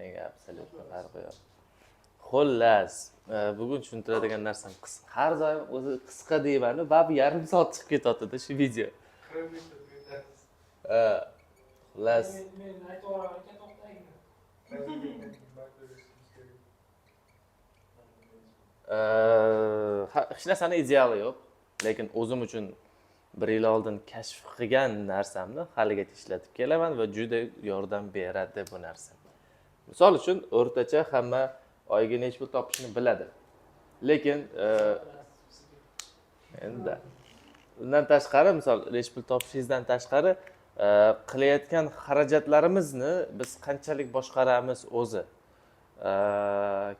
Menga абсолютно farqi yo'q. Xullas, bugun tushuntiradigan narsam qisqa. Har doim o'zi qisqa deymanu, baribir yarim soat chiqib ketyapti-da shu video. 40 minut tugatamiz. Xullas, Men aytaveraman ekan, to'xtang. Kerak. Hech narsani ideali yo'q, lekin o'zim uchun bir yil oldin kashf qilgan narsamni haligacha ishlatib kelaman va juda yordam beradi bu narsa. Misol uchun, o'rtacha hamma oyiga necha pul topishini biladi. Lekin endi undan tashqari, misol, necha pul topishingizdan tashqari, qilayotgan xarajatlarimizni biz qanchalik boshqaramiz o'zi?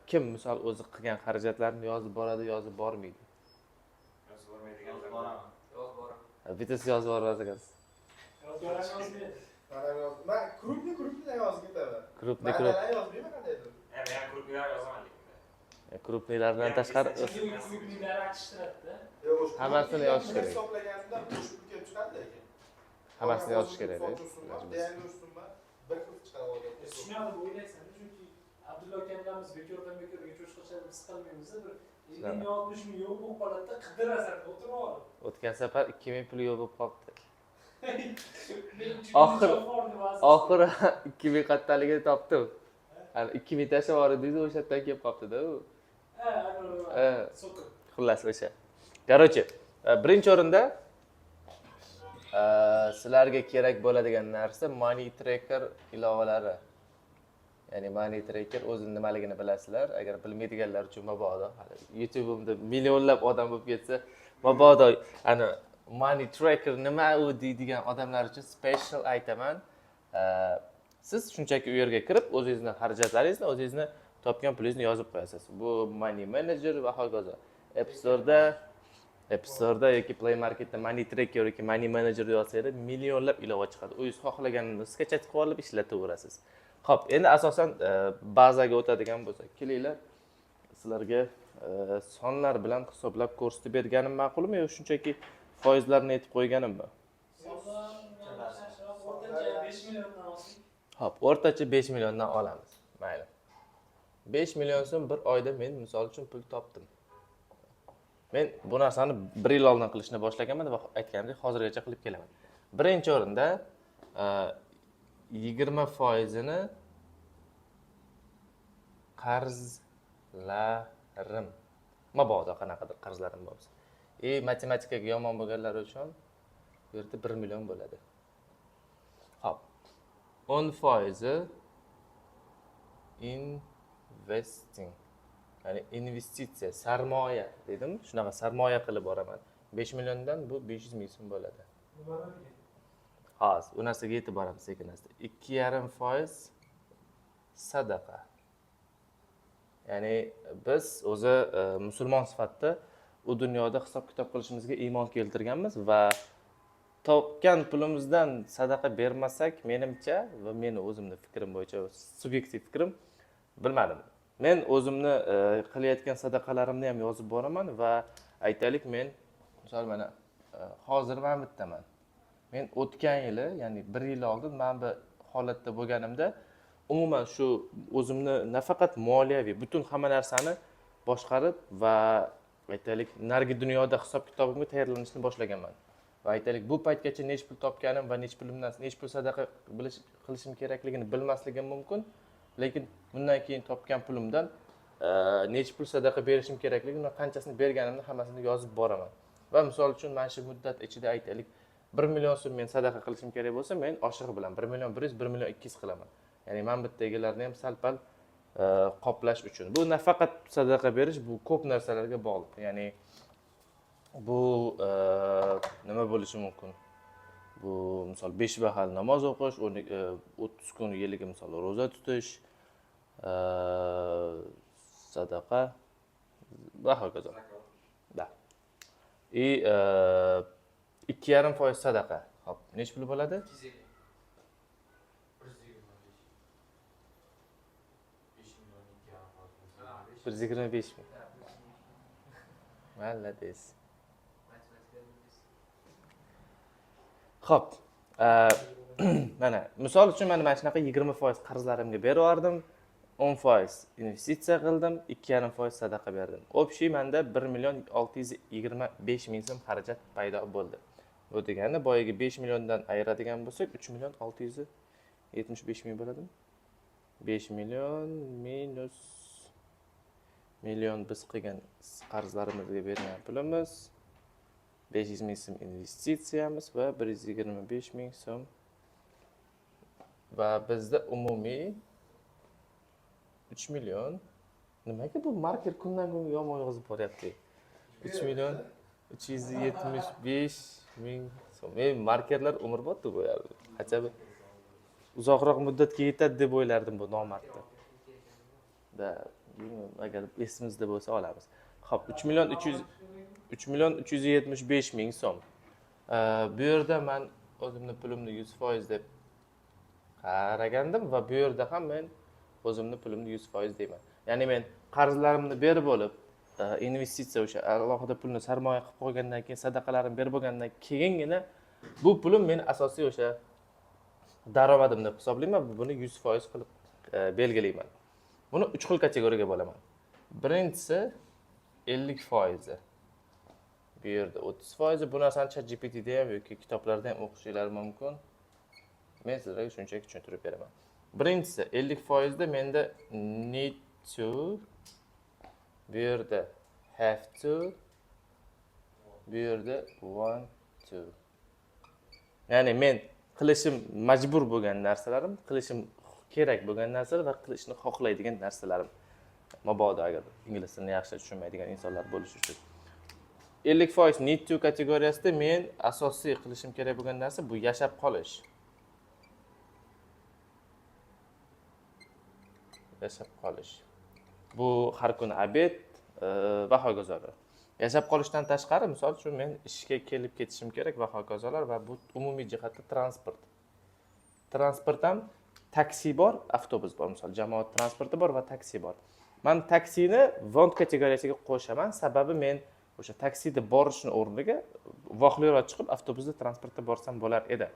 Kim, misol, o'zi qilgan xarajatlarini yozib boradi, yozib bormaydi? Yozib bormaydiganlar. Yozib boraman. Yozib boraman. Bittasi yozib bormas ekansiz. Yozgan yozmaydi. Man ham man крупный, крупный dan yozib ketaman. Крупный. Maydalar yozmayman qandaydir. Men ham крупный lar yozaman lekin. Крупный lardan tashqari. Крупный lar achishtiradi-da. Yo'q, o'sha Hammasini крупный yozish kerak. Hisoblaganimda qo'shib kelib chiqadi lekin. Hammasini yozish kerak. Misol uchun summa, yangi summa bir xil chiqadi odatda. Shunaqa deb o'ylaysan, chunki Abdulla aka bilan biz bekordan bekorga cho'chqachalik biz qilmaymiz, bir 50 ming, 60 ming yo'q bo'lib qoladida, qidirasan o'tirib olib. O'tgan safar 2000 pul yo'q bo'lib qolibdi. Men Oxiri 2000 qattaligini topdim. Hani 2000 tashlab yubordik, o'sha yerdan kelib qolibdi-da u. Ha. Ha. So'kib. Xullas, o'sha. Короче, birinchi o'rinda sizlarga kerak bo'ladigan narsa Money Tracker ilovalari. Ya'ni Money Tracker o'zi nimaligini bilasizlar. Agar bilmaydiganlar uchun, mabodo hali YouTube'imda millionlab odam bo'lib ketsa, mabodo ana Money Tracker nima u deydigan odamlar uchun special aytaman. Siz shunchaki u yerga kirib, o'zingizni xarajatlaringizni, o'zingizni topgan pulingizni yozib qo'yasiz. Bu Money Manager va hokazo. App Store'da yoki Play Marketda Money Tracker yoki Money Manager yozsangiz, millionlab ilova chiqadi. O'zingiz xohlaganini скачать qilib olib ishlataverasiz. Xo'p, endi asosan bazaga o'tadigan bo'lsak, kelinglar, sizlarga sonlar bilan hisoblab ko'rsatib berganim ma'qulmi yo shunchaki foizlarni aytib qo'yganimmi? O'rtacha 5 milliondan olsak. Xo'p, o'rtacha 5 milliondan olamiz. Mayli. 5 million so'm bir oyda men, misol uchun, pul topdim. Men bu narsani bir yil oldin qilishni boshlaganman va aytganimdek, hozirgacha qilib kelaman. Birinchi o'rinda 20 foizini qarzlarim. Mabodo qanaqadir qarzlarim bo'lsa. И matematikaga yomon bo'lganlar uchun bu yerda 1 million bo'ladi. Xo'p. 10 foizi investing. Ya'ni investitsiya, sarmoya dedim. Shunaqa sarmoya qilib boraman. 5 milliondan bu 500 ming so'm bo'ladi. Nimalarga? Hozir u narsaga yetib boramiz sekin asta. 2,5% sadaqa. Ya'ni biz o'zi musulmon sifatida u dunyoda hisob kitob qilishimizga iymon keltirganmiz va topgan pulimizdan sadaqa bermasak, menimcha va meni o'zimni fikrim bo'yicha, subyektiv fikrim, bilmadim. Men o'zimni qilayotgan sadaqalarimni ham yozib boraman va aytaylik, men, misol, mana hozir mana bu yerdaman. Men o'tgan yili, ya'ni bir yil oldin mana bu holatda bo'lganimda, umuman shu o'zimni nafaqat moliyaviy, butun hamma narsani boshqarib va aytaylik, narigi dunyoda hisob kitobimga tayyorlanishni boshlaganman. Va aytaylik, bu paytgacha necha pul topganim va necha pulimdan necha pul sadaqa qilishim kerakligini bilmasligim mumkin, lekin bundan keyin topgan pulimdan necha pul sadaqa berishim kerakligini va qanchasini berganimni hammasini yozib boraman. Va misol uchun, mana shu muddat ichida, aytaylik, 1 million so'm men sadaqa qilishim kerak bo'lsa, men oshig'i bilan 1 million 100, 1 million 200 qilaman. Ya'ni mana bu yerdagilarni ham sal pal qoplash uchun. Bu nafaqat sadaqa berish, bu ko'p narsalarga bog'liq. Ya'ni bu nima bo'lishi mumkin? Bu, misol, besh mahal namoz o'qish, 30 kun yiliga, misol, ro'za tutish, sadaqa va hokazo. Да, и 2,5% sadaqa. Xo'p, nechi pul bo'ladi? 250. 125. 5 million 2,5%. 125 ming. Молодец. Matematika bilmaysiz. Xo'p, mana, misol uchun, mana shunaqa 20% qarzlarimga berib yubordim. 10% investitsiya qildim, 2,5% sadaqa berdim. Общий manda 1 625 000 so'm xarajat paydo bo'ldi. Bu degani, boyagi 5 milliondan ayiradigan bo'lsak, 3 million 675 ming bo'ladimi? 5 million minus million biz qilgan qarzlarimizga bergan pulimiz, 500 ming so'm investitsiyamiz va 125 ming so'm va bizda umumiy 3 million. Nimaga bu marker kundan kunga yomon yozib boryapti? 3 million 375 ming so'm. Men markerlar umrbod deb o'ylardim, хотя бы uzoqroq muddatga yetadi deb o'ylardim. Bu nomardda да, bilmayman, agar esimizda bo'lsa, olamiz. Ho'p, 3 million 300, 3 million 375 ming so'm. Bu yerda man o'zimni pulimni 100% deb qaragandim va bu yerda ham men o'zimni pulimni 100% deyman. Ya'ni men qarzlarimni berib bo'lib, investitsiya, o'sha alohida pulni sarmoya qilib qo'ygandan keyin, sadaqalarimni berib bo'lgandan keyingina bu pulim meni asosiy o'sha daromadim deb hisoblayman va buni 100% qilib belgilayman. Buni uch xil kategoriyaga bo'laman. Birinchisi 50%, bu yerda 30%. Bu narsani Chat GPTda ham yoki kitoblarda ham o'qishinglar mumkin, men sizlarga shunchaki tushuntirib beraman. Birinchisi 50%da menda need to, bu yerda have to, bu yerda want to. Ya'ni men qilishim majbur bo'lgan narsalarim, qilishim kerak bo'lgan narsalar va qilishni xohlaydigan narsalarim. Mabodo agar ingliz tilini yaxshi tushunmaydigan insonlar bo'lishi uchun. 50% need to kategoriyasida men asosiy qilishim kerak bo'lgan narsa bu yashab qolish. Yashab qolish. Bu har kuni обед va hokazolar. Yashab qolishdan tashqari, misol uchun, men ishga kelib ketishim kerak va hokazolar va bu umumiy jihatda transport. Transport ham taksi bor, avtobus bor, misol, jamoat transporti bor va taksi bor. Man taksini want kategoriyasiga qo'shaman, sababi men o'sha taksida borishni o'rniga vaqtliroq chiqib, avtobusda, transportda borsam bo'lar edi.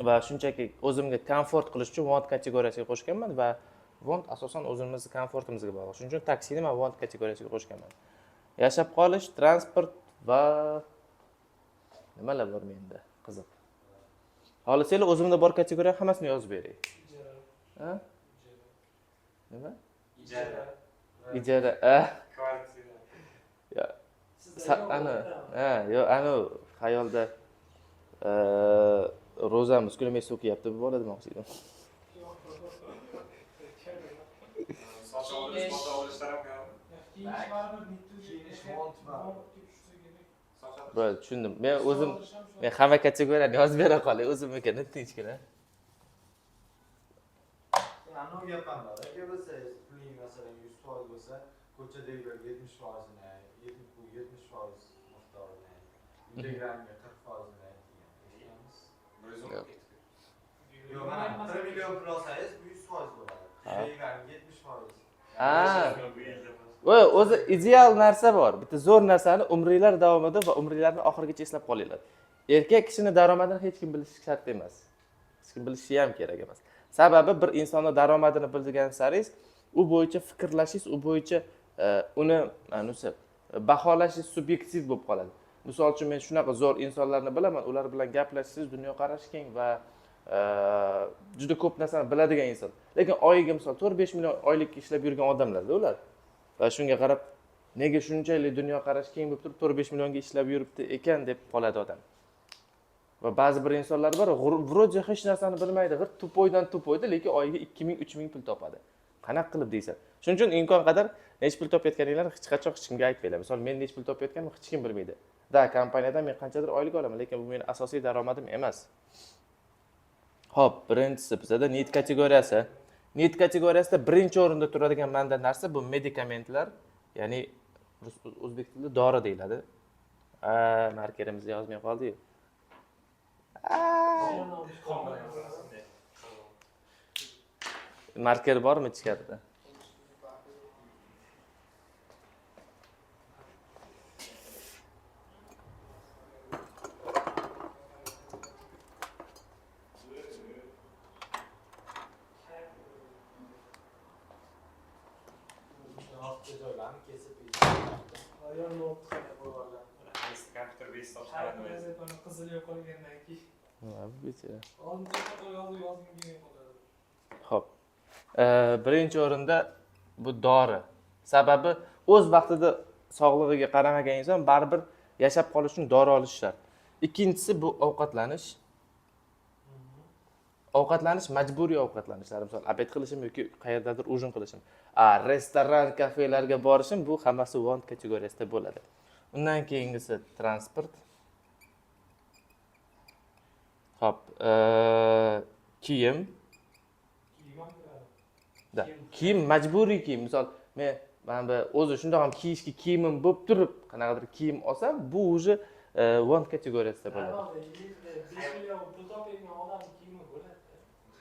Va shunchaki o'zimga komfort qilish uchun want kategoriyasiga qo'shganman va want asosan o'zimizni komfortimizga bog'liq. Shuning uchun taksini man want kategoriyasiga qo'shganman. Yashab qolish, transport va nimalar bor menda qiziq? Xohlasanglar, o'zimda bor kategoriya hammasini yozib beray. Ijara. Ha? Ijara. Nima? Ijara. Ijara. Ah. Kvartira. Ya, Sizda yo'q, ani, o'rtam. ha, yo, ani xayolda ro'zamiz kuni men so'kiyapti bu bola demoqchi edim. Yo'q. Sotib olish, sotib olishlar ham kiradimi? Kiyinish baribir need to. Kiyinish want baribir. Want tushsa kerak. Sotib Bo'ldi, tushundim. Men o'zim Olish ham shu. men hamma kategoriyani yozib bera qolay, o'zimnikini tinchgina. Anavi gap ham bor, aka, bilsangiz, puling masalan 100% bo'lsa, ko'chadagilar 70%ini, bu 70% miqdorini, uydagilariga 40%ini degan eshitganmiz. 110 Yo'q. ketdi. Yo'q, mana 1 million pul olsangiz, bu 100% bo'ladi. Ha. Uydagilarning 70%. Ha. Bu yilda emas. Va o'zi ideal narsa bor. Bitta zo'r narsani umringlar davomida va umringlarni oxirigacha eslab qolinglar. Erkak kishini daromadini hech kim bilishi shart emas. Hech kim bilishi ham kerak emas. Sababi bir insonni daromadini bilgan saringiz u bo'yicha fikrlashingiz, u bo'yicha uni anisi baholashingiz subyektiv bo'lib qoladi. Misol uchun, men shunaqa zo'r insonlarni bilaman, ular bilan gaplashsangiz, dunyoqarashi keng va juda ko'p narsani biladigan inson. Lekin oyiga, misol, 4-5 million oylik ishlab yurgan odamlarda ular. Va shunga qarab, nega shunchalik dunyoqarashi keng bo'lib turib, 4-5 millionga ishlab yuribdi ekan, deb qoladi odam. Va ba'zi bir insonlar bor, вроде hech narsani bilmaydi, g'irt тупой dan тупой da, lekin oyiga 2000, 3000 pul topadi. Qanaqa qilib deysan. Shuning uchun imkon qadar necha pul topayotganinglarni hech qachon hech kimga aytmanglar. Misol, men necha pul topayotganimni hech kim bilmaydi. Да, kompaniyadan men qanchadir oylik olaman, lekin bu meni asosiy daromadim emas. Xo'p, birinchisi bizada need kategoriyasi. Need kategoriyasida birinchi o'rinda turadigan manda narsa bu medikamentlar, ya'ni rus, o'zbek tilida dori deyiladi. A, markerimizni yozmay qoldi-yu. Qon bilan yozasiz. Marker bormi ichkarida? Bo'ladimi kesib? Kompyuter behisob. Qizil yo'qolgandan keyin. Xo'p. Birinchi o'rinda bu dori. Sababi o'z vaqtida sog'lig'iga qaramagan inson baribir yashab qolish uchun dori olishi shart. Ikkinchisi bu ovqatlanish. Ovqatlanish majburiy ovqatlanishlar. Misol обед qilishim yoki qayerdadir ужин qilishim. Restoran, kafelarga borishim, bu hammasi want kategoriyasida bo'ladi. Undan keyingisi transport. Xo'p, kiyim. Да. Kiyim majburiy kiyim. Misol men mana bu o'zi shundoq ham kiyishga kiyimim bo'lib turib, qanaqadir kiyim olsam, bu уже want kategoriyasida bo'ladi. 5 million pul topadigan odam kiyimi bo'ladi.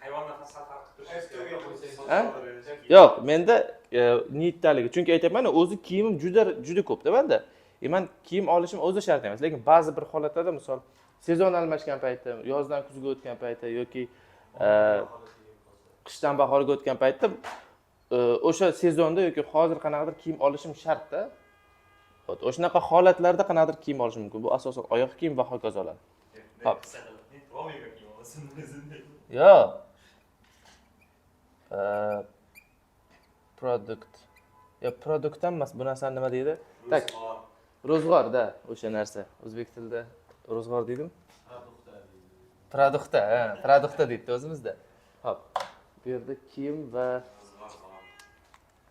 Hayvondan sal farq qilib turishi. Ha? Yo'q, menda niyatdaligi. Chunki aytyapman, o'zi kiyimim juda juda ko'pda menda. Man kiyim olishim o'zi shart emas, lekin ba'zi bir holatlarda, misol sezon almashgan paytda, yozdan kuzga o'tgan paytda yoki qishdan bahorga o'tgan paytda o'sha sezonda yoki hozir qanaqadir kiyim olishim shartda. O'shanaqa holatlarda qanaqadir kiyim olishim mumkin. Bu asosan oyoq kiyim va hokazolar. Hop. Yo'q. Produkt. Yo, produkt ham emas, bu narsani nima deydi? Так. Ro'zg'or da, o'sha narsa. O'zbek tilida ro'zg'or deydimi? Продукт, ha, продукт deydi o'zimizda. Hop. Bu yerda kiyim va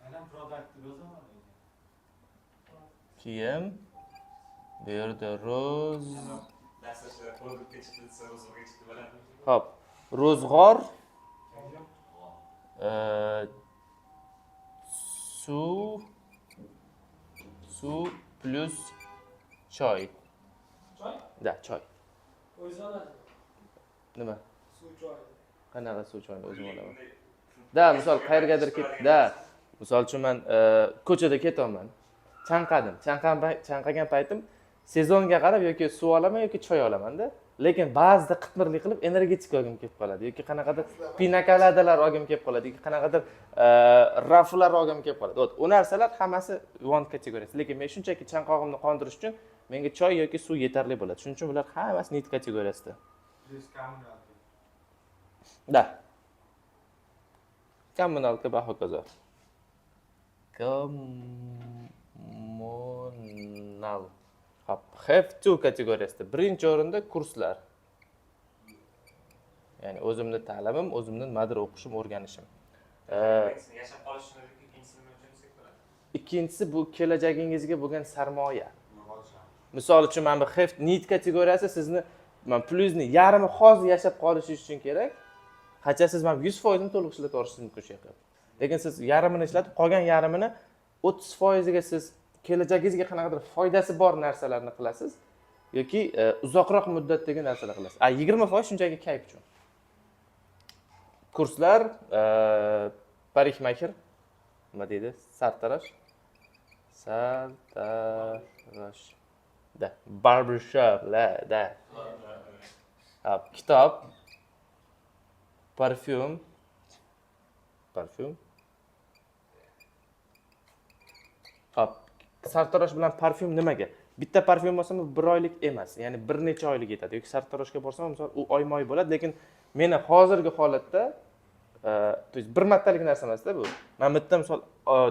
Aynan product deb yozaman. Kiyim. Bu yerda ro'z. Produktga chiqdi desa, ro'zg'orga chiqdi biladimi? Hop. Ro'zg'or, suv плюс choy. Choy? Да, choy. O'zingiz olasiz. Nima? Suv, choy. Qanaqa suv, choyni o'zim olaman? Да, misol qayergadir ket, да. Misol uchun men ko'chada ketyapman. Chanqadim. Chanqagan paytim sezonga qarab yoki suv olaman yoki choy olamanda. Lekin ba'zida qitmirlik qilib energetik olgim kelib qoladi yoki qanaqadir pina-koladalar olgim kelib qoladi yoki qanaqadir raflar olgim kelib qoladi. Вот, u narsalar hammasi want kategoriyasi. Lekin men shunchaki chanqog'imni qondirish uchun menga choy yoki suv yetarli bo'ladi. Shuning uchun bular hammasi need kategoriyasida. Плюс kommunalka. Да. Kommunalka va hokazo. Kommunal. Hop, have to kategoriyasida birinchi o'rinda kurslar. Ya'ni o'zimni ta'limim, o'zimni nimadir o'qishim, o'rganishim. Birinchisi yashab qolish uchun, ikkinchisi nima uchun desak bo'ladi? Ikkinchisi bu kelajagingizga bo'lgan sarmoya. Misol uchun mana bu have need kategoriyasi sizni mana pulingizni yarmi hozir yashab qolishingiz uchun kerak. Qachon siz mana 100% to'liq ishlatib yuborishingiz mumkin shu yerda. Lekin siz yarmini ishlatib, qolgan yarmini 30%ga siz kelajagingizga qanaqadir foydasi bor narsalarni qilasiz yoki uzoqroq muddatdagi narsalar qilasiz. A 20% shunchaki kayf uchun. Kurslar, парикмахер, nima deydi? Sartarosh. Sartarosh. Да, barbershop, la, да. Hop, kitob, parfyum, parfyum. Hop, sartarosh bilan parfyum nimaga? Bitta parfyum olsam bu bir oylik emas, ya'ni bir necha oylik yetadi. Yoki sartaroshga borsam, misol u oyma-oy bo'ladi, lekin meni hozirgi holatda, то есть bir martalik narsa emasda bu. Men bitta misol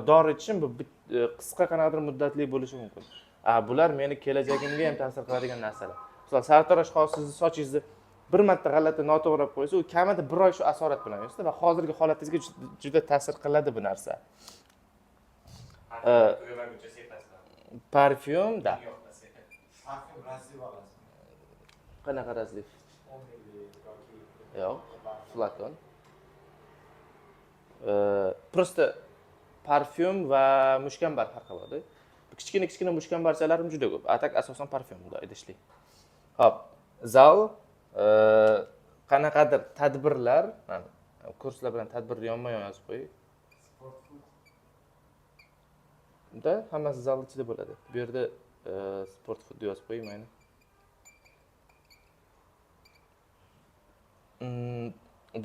dori ichishim bu qisqa qanaqadir muddatli bo'lishi mumkin. A bular meni kelajagimga ham ta'sir qiladigan narsalar. Misol sartarosh hozir sizni sochingizni bir marta g'alati noto'g'ri qilib qo'ysa, u kamida bir oy shu asorat bilan yursa va hozirgi holatingizga juda ta'sir qiladi bu narsa. Tugamaguncha sepasizlar. Parfyum, да. Yoqmasa. Parfyum разлив olasiz. Qanaqa разлив? 10 minglik yoki Yo'q, flakon. Просто parfyum va mushkambar farqi bor-da. Kichkina kichkina mushkambarchalarim juda ko'p. А так asosan parfyum bunday idishli. Xo'p, zal, qanaqadir tadbirlar, mana kurslar bilan tadbirni yonma-yon yozib qo'ying. Sport food. Да, hammasi zal ichida bo'ladi. Bu yerda sport food yozib qo'ying mayli.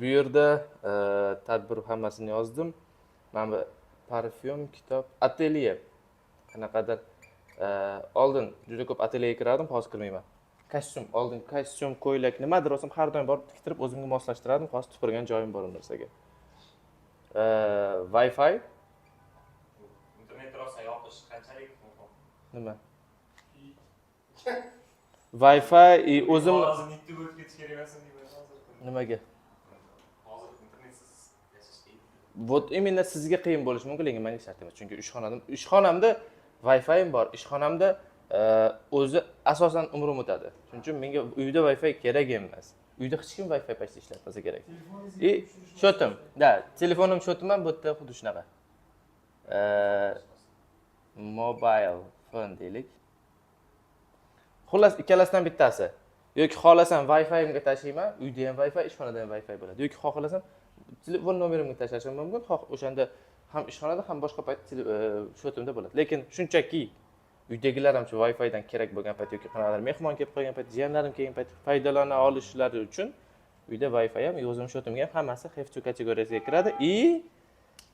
Bu yerda tadbir hammasini yozdim. Mana bu parfyum, kitob, atelye. Qanaqadir oldin juda ko'p atelyega kirardim, hozir kirmayman. Kostyum, oldin kostyum, ko'ylak, nimadir olsam, har doim borib tiktirib, o'zimga moslashtirardim. Hozir tupurgan joyim bor u narsaga. Wi-Fi. Internet rosa yoqish qanchalik muhim? Nima? Wi-Fi и o'zim Hozir need to o'tib ketish kerak emasmi deyman hozir. Nimaga? Hozir internetsiz yashash qiyin. Вот именно, sizga qiyin bo'lishi mumkin, lekin menga shart emas, chunki ishxonamda Wi-Fi'im bor. Ishxonamda o'zi asosan umrim o'tadi, shuning uchun menga uyda Wi-Fi kerak emas. Uyda hech kim Wi-Fi почти ishlatmasa kerak. И счёт im, да, telefonim, счёт im ham bu yerda xuddi shunaqa. Mobile phone deylik. Xullas, ikkalasidan bittasi: yoki xohlasam, Wi-Fi'imga tashlayman, uyda ham Wi-Fi, ishxonada ham Wi-Fi bo'ladi, yoki xohlasam, telefon nomerimga tashlashim mumkin, xoh o'shanda ham ishxonada, ham boshqa payt счёт imda bo'ladi. Lekin shunchaki uydagilar ham shu Wi-Fidan kerak bo'lgan payt yoki qanaqadir mehmon kelib qolgan payt, jiyanlarim kelgan payt foydalana olishlari uchun uyda Wi-Fi ham, o'zim счёт imga ham, hammasi have to kategoriyasiga kiradi. И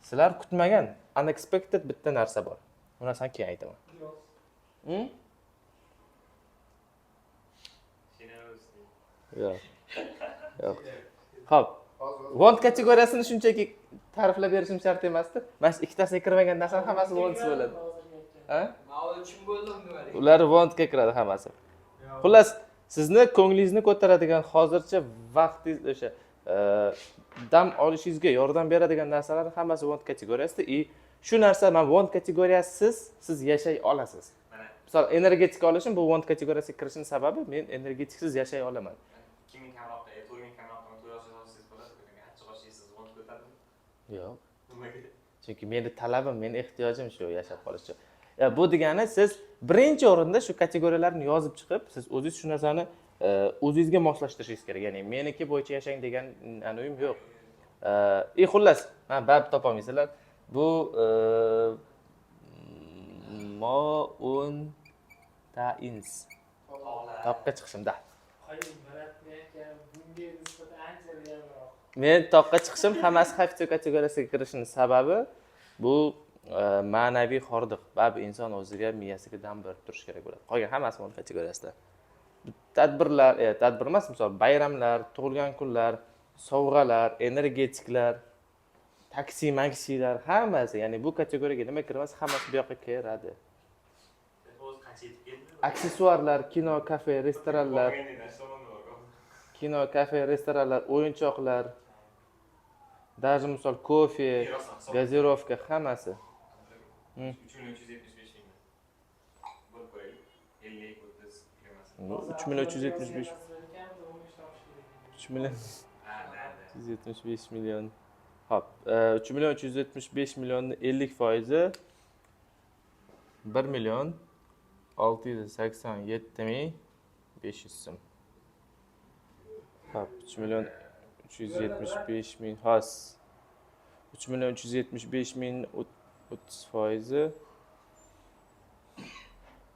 sizlar kutmagan, unexpected bitta narsa bor, u narsani keyin aytaman. Hmm? She knows. Yo'q. Ho'p, want kategoriyasini shunchaki ta'riflab berishim shart emasdi. Mana shu ikkitasiga kirmagan narsani hammasi wants bo'ladi. Ha? Man hozir tushunib bo'ldim nimalik. Ular wantga kiradi hammasi. Xullas, sizni ko'nglingizni ko'taradigan, hozircha vaqtingiz, o'sha dam olishingizga yordam beradigan narsalar hammasi want kategoriyasida. И shu narsa, man want kategoriyasisiz siz yashay olasiz. Mana. Misol, energetika olishim, bu want kategoriyasiga kirishini sababi, men energetiksiz yashay olaman. 2000 kamroqda, 4000 kamroqda to'y osh olsangiz bo'ladi, lekin achchiq osh yeysiz, want ko'taradimi? Yo'q. Nimaga? Chunki meni talabim, meni ehtiyojim shu yashab qolish uchun. Ya, bu degani, siz birinchi o'rinda shu kategoriyalarni yozib chiqib, siz o'zingiz shu narsani o'zingizga moslashtirishingiz kerak. Ya'ni meniki bo'yicha yashang degan anuyim yo'q. И xullas, mana, baribir topolmaysizlar bu mountains, Tog'lar. toqqa chiqishimda. Qoyil, Maratni aka bunga nisbatan ancha realroq. Men toqqa chiqishim hammasi have to kategoriyasiga kirishini sababi, bu ma'naviy hordiq. Baribir inson o'ziga, miyasiga dam berib turishi kerak bo'ladi. Qolgan hammasi want kategoriyasida. Tadbirlar, tadbir emas, misol, bayramlar, tug'ilgan kunlar, sovg'alar, energetiklar, taksi maksilar, hammasi. Ya'ni bu kategoriyaga nima kirmasa, hammasi bu yoqqa kiradi. O'zi qancha yetib keldi? Aksessuarlar, kino, kafe, restoranlar, Bo'lmagan shu tomonda bor. kino, kafe, restoranlar, o'yinchoqlar, даже misol, kofe, Rostdan hisob. газировка, hammasi. 3 375 000 bo'lib ko'raylik. 50, 30, 20. Ну, 3 375, 3 million Ha, да, да. 375 million. Ho'p, 3 375 000 000ni 50%i 1 687 500 so'm. Ho'p, 3 375 000, xos, 3 375 000 30%i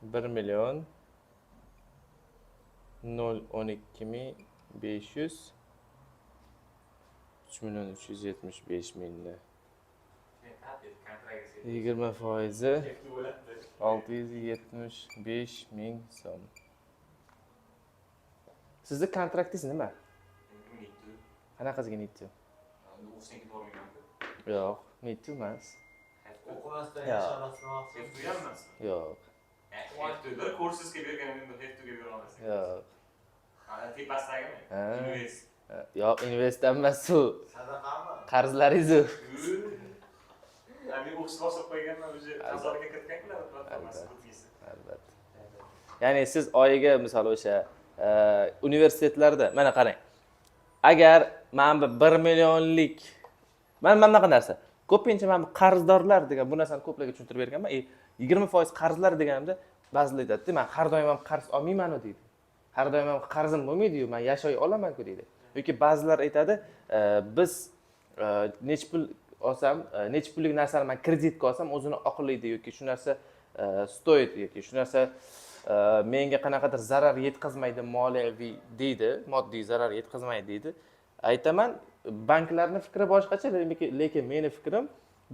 1 012 500. 3 375 000ni 20%i 675 000 so'm. Sizni kontraktingiz nima? Qanaqasiga need to? O'qishdan ketib yubormayman-ku. Yo'q, need to emas. O'qimasdan Yo'q. yashay olasizmi? Have to ham emas. Yo'q. Have to bir kursizga berganimda have to'ga bera olmasak. Yo'q. Ha, tepasidagimi? Ha. Invest. Yo'q, invest emas u. Sadaqami? Qarzlaringiz u. Men o'qishni boshlab qo'yganman, уже qarzlarga kiritgan-ku platformasi o'tkazsa. Albatta. Ya'ni siz oyiga, misol, o'sha universitetlarda, mana qarang. Agar mana bu 1 millionlik, mana bunaqa narsa. Ko'pincha mana bu qarzdorlar degan bu narsani ko'plarga tushuntirib berganman. E, 20% qarzlar deganimda ba'zilar aytadida, man har doim ham qarz olmayman-u deydi. Har doim ham qarzim bo'lmaydi-yu, man yashay olaman-ku deydi. Yoki ba'zilar aytadi, biz necha pul olsam, necha pullik narsani man kreditga olsam, o'zini oqlaydi yoki shu narsa стоит yoki shu narsa menga qanaqadir zarar yetkazmaydi moliyaviy deydi, moddiy zarar yetkazmaydi deydi. Aytaman, banklarni fikri boshqacha, lekin meni fikrim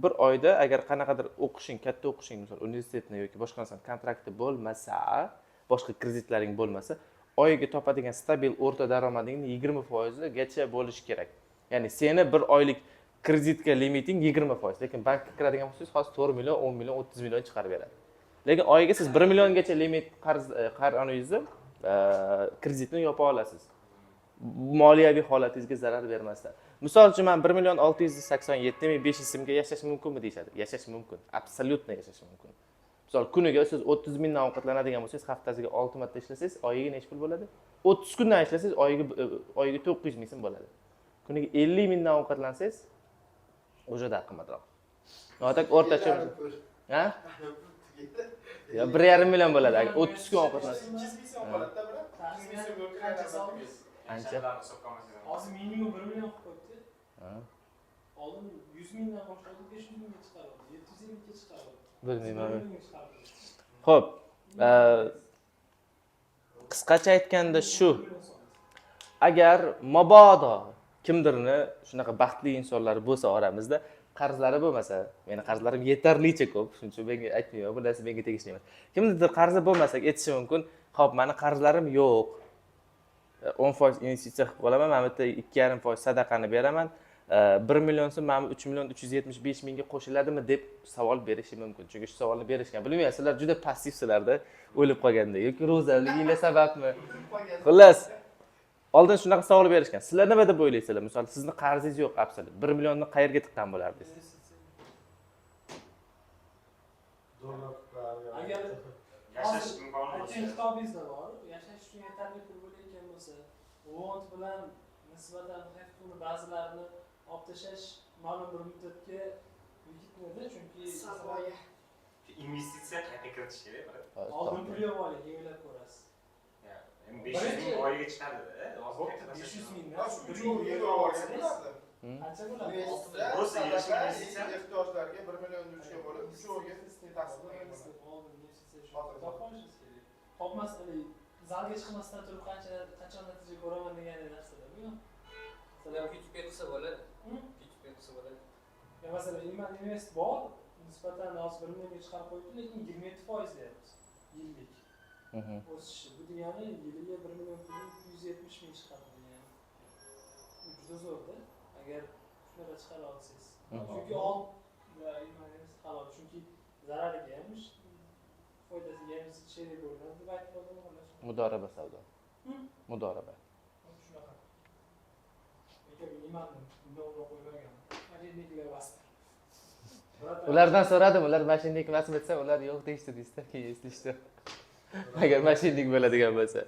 Bir oyda agar qanaqadir o'qishing, katta o'qishing, misol, universitetni yoki boshqa narsani kontrakti bo'lmasa, boshqa kreditlaring bo'lmasa, oyiga topadigan stabil o'rta daromadingni 20 foizigacha bo'lishi kerak. Ya'ni seni bir oylik kreditga limiting 20%, lekin bankka kiradigan bo'lsangiz, hozir 4 million, 10 million, 30 million chiqarib beradi. Lekin oyiga siz 1 milliongacha limit qarz anavingizni kreditni yopa olasiz moliyaviy holatingizga zarar bermasdan. Misol uchun, man 1 687 500 so'mga yashash mumkinmi deyishadi. Yashash mumkin, абсолютно yashash mumkin. Misol, kuniga siz 30 mingdan ovqatlanadigan bo'lsangiz, haftasiga olti marta ishlasangiz, oyiga nechi pul bo'ladi? 30 kundan ishlasangiz, oyiga 900 ming so'm bo'ladi. Kuniga 50 mingdan ovqatlansangiz, уже да qimmatroq. А так o'rtacha, ha, yo 1,5 million bo'ladi agar 30 kun ovqatlansangiz. 200 ming so'm qoladida, bilan 200 ming so'm. Qancha soldingiz? Ancha. Hisobga olmasangiz ham. Hozir minimum 1 million qilib qo'yibdi. Ha. Oldin 100 mingdan boshladi, 500 mingga chiqardi, 750ga chiqardi. Bilmayman. 1 millionga chiqardi. Ho'p, qisqacha aytganda shu. 1 million so'm. Agar mabodo kimdirni shunaqa baxtli insonlar bo'lsa oramizda, qarzlari bo'lmasa, meni qarzlarim yetarlicha ko'p, shuning uchun menga aytmayman, bu narsa menga tegishli emas. Kimnidir qarzi bo'lmasa, aytishi mumkin: "Ho'p, mani qarzlarim yo'q, 10% investitsiya qilib qolaman, mana bu yerda 2,5% sadaqani beraman, 1 million so'm mana bu 3 375 000ga qo'shiladimi?" deb savol berishi mumkin. Chunki shu savolni berishgan. Bilmayman, sizlar juda passivsizlarda, o'lib qolganda yoki ro'zaliginglar sababmi, xullas, oldin shunaqa savol berishgan. Sizlar nima deb o'ylaysizlar? Misol, sizni qarzingiz yo'q, абсолют, 1 millionni qayerga tiqqan bo'lardingiz? Dollar. Agar Yashash imkoni aytgan bo'lsa. kitobingizda bor, yashash uchun yetarli pul bo'layotgan bo'lsa, want bilan nisbatan have to'ni ba'zilarini olib tashlash ma'lum bir muddatga yigitmadi, chunki Sarmoya. Investitsiya qayta kiritish kerak, брат. Oldin pul yo'q oling, o'ylab ko'rasiz. Endi 500 ming oyiga chiqadi-da. Hozir qayta 500 tashlash mingdan Shu bir uch ming yil yig'ib olgan olsangiz, bo'lardi. qancha bo'ladi? Investitsiya, Просто sadaqa, investitsiya. ehtiyojlarga 1 million uchga bo'lib, uch oyga taqsim qilgan bo'ladi. Oldin investitsiya shu topib olishingiz kerak. Topmas, haligi zalga chiqmasdan turib qancha, qachon natija ko'raman degan narsada bu ham. Masalan, P2P qilsa bo'ladi. Hı? P2P qilsa bo'ladi. Ya masalan, Iman Invest bor, nisbatan hozir 1 millionga chiqarib qo'yibdi, lekin 27% deyapmiz yillik o'sishi. Bu degani yiliga 1 million pulni 270 ming chiqadi degani. Bu juda zo'rda, agar shunaqa chiqara olsangiz. Chunki ol va Iman Invest halol, chunki zarariga ham, foydasiga ham sherik bo'linadi deb aytib qoldim xullas. Mudoraba savdo. Hı? Mudoraba. Shunaqa. Lekin Imanni bundan qo'ymagan. Мошенник lar emas. Ulardan so'radim, ular мошенник emasmi desam, ular yo'q deyishdi deysizda, keyin eslashdi. Agar мошенник bo'ladigan bo'lsa.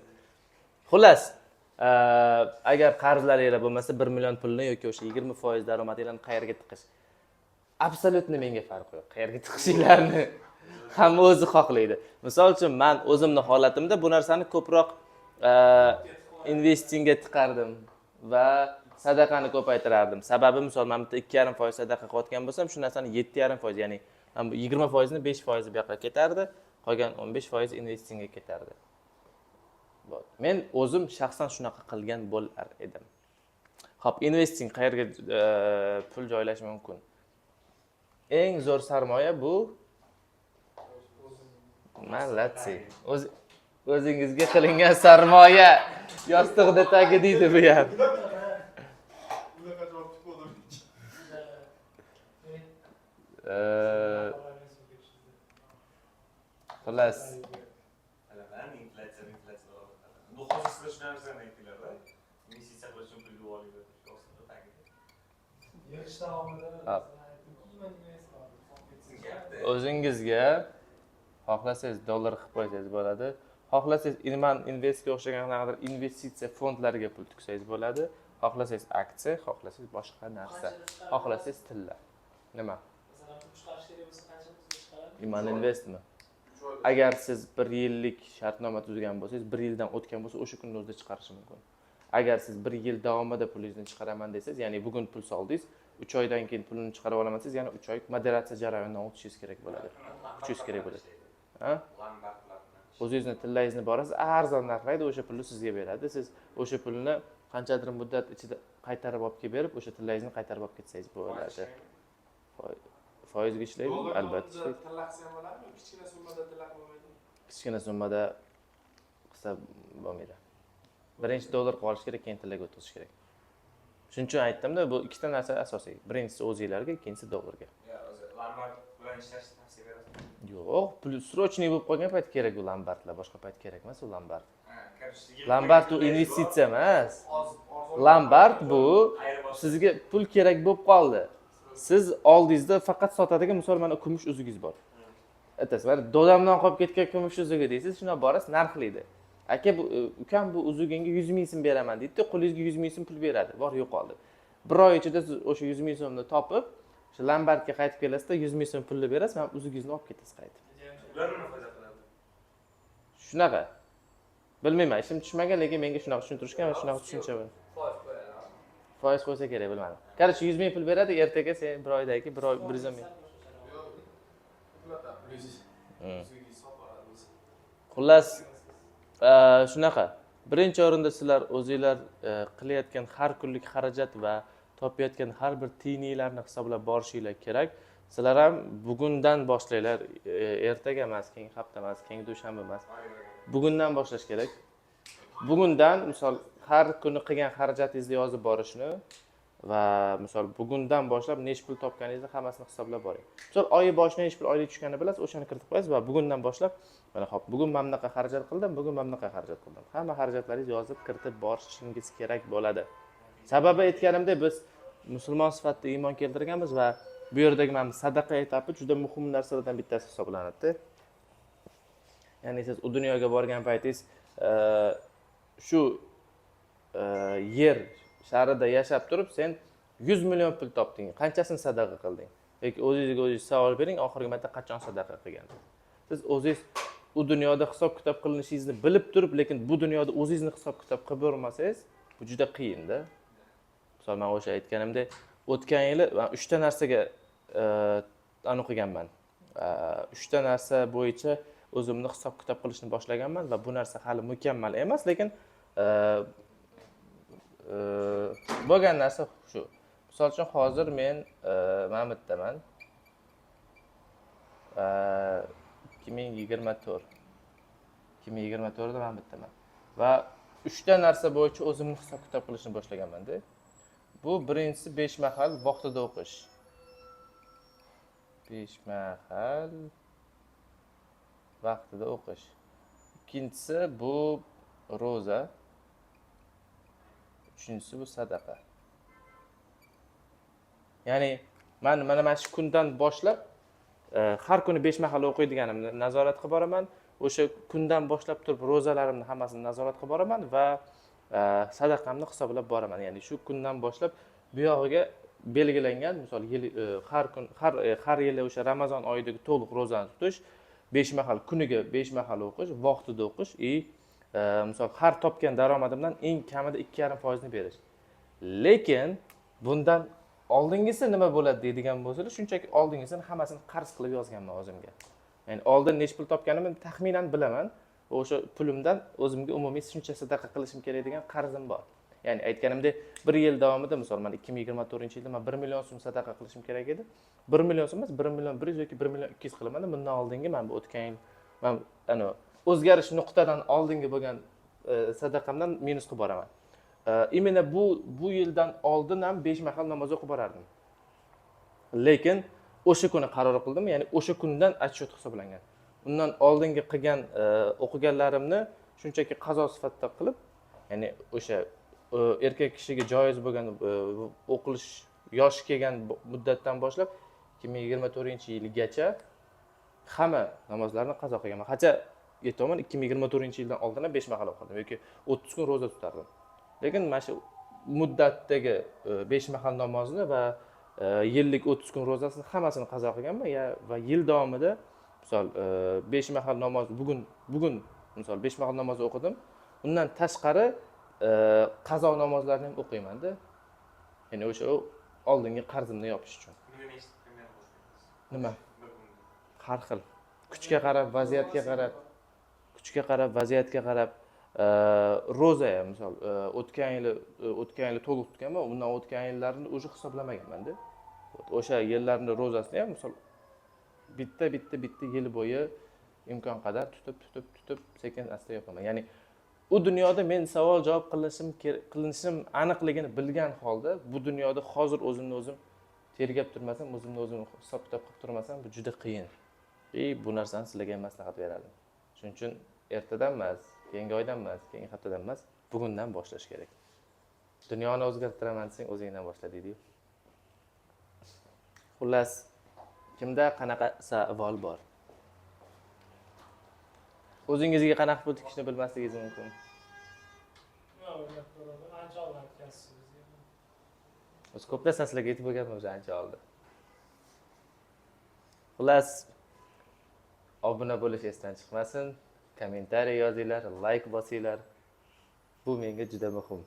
Xullas, agar qarzlaringlar bo'lmasa, 1 million pulni yoki o'sha 20% daromadinglarni qayerga tiqish? Абсолютно menga farqi yo'q. Qayerga tiqishinglarni hamma o'zi xohlaydi. Misol uchun, man o'zimni holatimda bu narsani ko'proq investingga tiqardim va sadaqani ko'paytirardim. Sababi, misol, man bitta 2,5% sadaqa qilayotgan bo'lsam, shu narsani 7,5%, ya'ni mana bu 20 foizni 5 foizi bu yoqqa ketardi, qolgan 15% investingga ketardi. Вот. Men o'zim shaxsan shunaqa qilgan bo'lar edim. Ho'p, investing qayerga pul joylash mumkin? Eng zo'r sarmoya bu, молодцы. O'zingizga qilingan sarmoya, yostiqda tagi deydi bu ham. Bunaqa javob kutmadim. Xullas, Bilaman, inflyatsiya, inflyatsiya. Bu hozir sizlar shu narsani aytdinglar-da. Investitsiya qilish uchun pul olinglar deb yostiqda tagida. Yig'ish davomida Ha. masalan, aytdimki, Iman Invest bor. O'zingizga xohlasangiz dollar qilib qo'ysangiz bo'ladi, xohlasangiz Iman Investga o'xshagan qanaqadir investitsiya fondlariga pul tiksangiz bo'ladi, xohlasangiz aksiya, xohlasangiz boshqa narsa, xohlasangiz tilla. Nima? Masalan, pul chiqarish kerak bo'lsa, qancha pulga chiqaradi? Iman Investmi? Agar siz bir yillik shartnoma tuzgan bo'lsangiz, bir yildan o'tgan bo'lsa, o'sha kunni o'zida chiqarishi mumkin. Agar siz bir yil davomida pulingizni chiqaraman desangiz, ya'ni bugun pul soldingiz, 3 oydan keyin pulini chiqarib olaman desangiz, yana 3 oy moderatsiya jarayonidan o'tishingiz kerak bo'ladi, kutishingiz kerak bo'ladi. Ha? Lombardlar bilan. O'zingizni tillangizni borasiz, arzon narxlaydi, o'sha pulni sizga beradi. Siz o'sha pulni qanchadir muddat ichida qaytarib olib kelib berib, o'sha tillangizni qaytarib olib ketsangiz bo'ladi. Foizga ishlaydimi? Dollarga Albatta o'rnida ishlaydi. Tilla qilsa ham bo'ladimi? Kichkina summada tilla bo'lmaydimi? Kichkina summada qilsa bo'lmaydi. Birinchi dollar qilib olish kerak, keyin tillaga o'tkazish kerak. Shuning uchun aytdimda, bu ikkita narsa asosiy. Birinchisi o'zinglarga, ikkinchisi dollarga. Yo, o'zi lombard bilan ishlashni tavsiya berasizmi? Yo'q, pul срочный bo'lib qolgan payt kerak u lombardlar, boshqa payt kerak emas u lombard. Ha, короче, Lombard u investitsiya emas. Oz arzon. Lombard bu Ayirboshlash. sizga pul kerak bo'lib qoldi. Siz oldingizda faqat sotadigan, misol, mana kumush uzugingiz bor. Aytasiz, mana dodamdan qolib ketgan kumush uzugi deysiz, shundan borasiz, narxlaydi. Aka, bu ukam, bu uzugingga 100 ming so'm beraman deydi, qo'lingizga 100 ming so'm pul beradi. Bor, yo'qol deb. Bir oy ichida siz o'sha 100 ming so'mni topib, o'sha lombardga qaytib kelasizda, 100 ming so'm pulni berasiz, mana uzugingizni olib ketasiz qaytib. Ular nima foyda qiladi? Shunaqa. Bilmayman, ishim tushmagan, lekin menga shunaqa tushuntirishgan va shunaqa tushuncha bor. Foiz qo'yadi. Foiz qo'ysa kerak, bilmadim. Короче, 100 ming pul beradi, ertaga sen bir oydan keyin bir oy 100 ming. Yo'q. Uxlatadi, pulingizni. Uzugingizni sotib oladi o'zi. Xullas, shunaqa. Birinchi o'rinda sizlar o'zinglar qilayotgan har kunlik xarajat va topayotgan har bir tiyininglarni hisoblab borishinglar kerak. Sizlar ham bugundan boshlanglar, ertaga emas, keyingi hafta emas, keyingi dushanba emas. Bugundan boshlash kerak. Bugundan, misol, har kuni qilgan xarajatingizni yozib borishni va, misol, bugundan boshlab necha pul topganingizni hammasini hisoblab boring. Misol, oyi boshida necha pul oylik tushganini bilasiz, o'shani kiritib qo'yasiz va bugundan boshlab, mana, hop, bugun mana bunaqa xarajat qildim, bugun mana bunaqa xarajat qildim. Hamma xarajatlaringizni yozib kiritib borishingiz kerak bo'ladi. Sababi, aytganimdek, biz musulmon sifatida iymon keltirganmiz va bu yerdagi mana sadaqa etapi juda muhim narsalardan bittasi hisoblanadi. Ya'ni siz u dunyoga borgan paytingiz shu yer sharida yashab turib, sen 100 million pul topding, qanchasini sadaqa qilding? Yoki o'zingizga o'zingiz savol bering, oxirgi marta qachon sadaqa qilgansiz? Siz o'zingiz u dunyoda hisob kitob qilinishingizni bilib turib, lekin bu dunyoda o'zingizni hisob kitob qilib bermasangiz, bu juda qiyinda. Misol, man o'sha aytganimdek, o'tgan yili man uchta narsaga anaqa qilganman. Uchta narsa bo'yicha o'zimni hisob kitob qilishni boshlaganman va bu narsa hali mukammal emas, lekin bo'lgan narsa shu. Misol uchun, hozir men mana bu yerdaman. 2024, 2024da mana bu yerdaman va uchta narsa bo'yicha o'zimni hisob kitob qilishni boshlaganmanda. Bu birinchisi, besh mahal vaqtida o'qish, besh mahal vaqtida o'qish. Ikkinchisi, bu ro'za. Uchinchisi, bu sadaqa. Ya'ni man mana shu kundan boshlab har kuni besh mahal o'qiydiganimni nazorat qilib boraman, o'sha kundan boshlab turib ro'zalarimni hammasini nazorat qilib boraman va sadaqamni hisoblab boraman. Ya'ni shu kundan boshlab buyog'iga belgilangan, misol, yil har kun har yili o'sha Ramazon oyidagi to'liq ro'zani tutish, besh mahal, kuniga besh mahal o'qish, vaqtida o'qish и misol, har topgan daromadimdan eng kamida 2,5 foizni berish. Lekin bundan oldingisi nima bo'ladi deydigan bo'lsalar, shunchaki oldingisini hammasini qarz qilib yozganman o'zimga. Ya'ni oldin necha pul topganimni taxminan bilaman va o'sha pulimdan o'zimga umumiy shuncha sadaqa qilishim kerak degan qarzim bor. Ya'ni aytganimdek, bir yil davomida, misol, mana 2024-yilda man 1 million so'm sadaqa qilishim kerak edi. 1 million so'm emas, 1 million 100 yoki 1 million 200 qilaman. Bundan oldingi, mana bu o'tgan yil man ana o'zgarish nuqtadan oldingi bo'lgan sadaqamdan minus qilib boraman. Именно bu yildan oldin ham besh mahal namoz o'qib borardim, lekin o'sha kuni qaror qildim, ya'ni o'sha kundan отсчет hisoblangan. Undan oldingi qilgan o'qiganlarimni shunchaki qazo sifatida qilib, ya'ni o'sha erkak kishiga joiz bo'lgan o'qilish yoshi kelgan muddatdan boshlab 2024-yilgacha hamma namozlarni qazo qilganman. Хотя aytyapman, 2024-yildan oldin ham besh mahal o'qirdim yoki 30 kun ro'za tutardim, lekin mana shu muddatdagi besh mahal namozni va yillik 30 kun ro'zasini hammasini qazo qilganman. Va yil davomida, misol, besh mahal namoz, bugun misol, besh mahal namoz o'qidim, undan tashqari qazo namozlarni ham o'qiymanda, ya'ni o'sha oldingi qarzimni yopish uchun. Kuniga nechta примерно o'qiysiz? Nima? Bir kunda. Har xil, kuchga qarab, vaziyatga qarab, kuchga qarab, vaziyatga qarab. Ro'za ham, misol, o'tgan yili to'liq tutganman, undan o'tgan yillarini уже hisoblamaganmanda. O'sha yillarni ro'zasini ham, misol, bitta bitta bitta yil bo'yi imkon qadar tutib, tutib, tutib, sekin asta yopaman. Ya'ni u dunyoda men savol javob qilinishim aniqligini bilgan holda bu dunyoda hozir o'zimni o'zim tergab turmasam, o'zimni o'zim hisob kitob qilib turmasam, bu juda qiyin. И bu narsani sizlarga ham maslahat berardim. Shuning uchun ertadan emas, keyingi oydan emas, keyingi haftadan emas, bugundan boshlash kerak. Dunyoni o'zgartiraman desang, o'zingdan boshla, deydiyu. Xullas, kimda qanaqa savol bor? O'zingizga qanaqa pul tikishni bilmasligingiz mumkin. Yo'q, o'ylab ko'raman. Ancha oldin aytgansiz bizga. O'zi ko'p narsani sizlarga aytib bo'lganman o'zi ancha oldin. Xullas, obuna bo'lish esdan chiqmasin, kommentariy yozinglar, layk bosinglar. Bu menga juda muhim.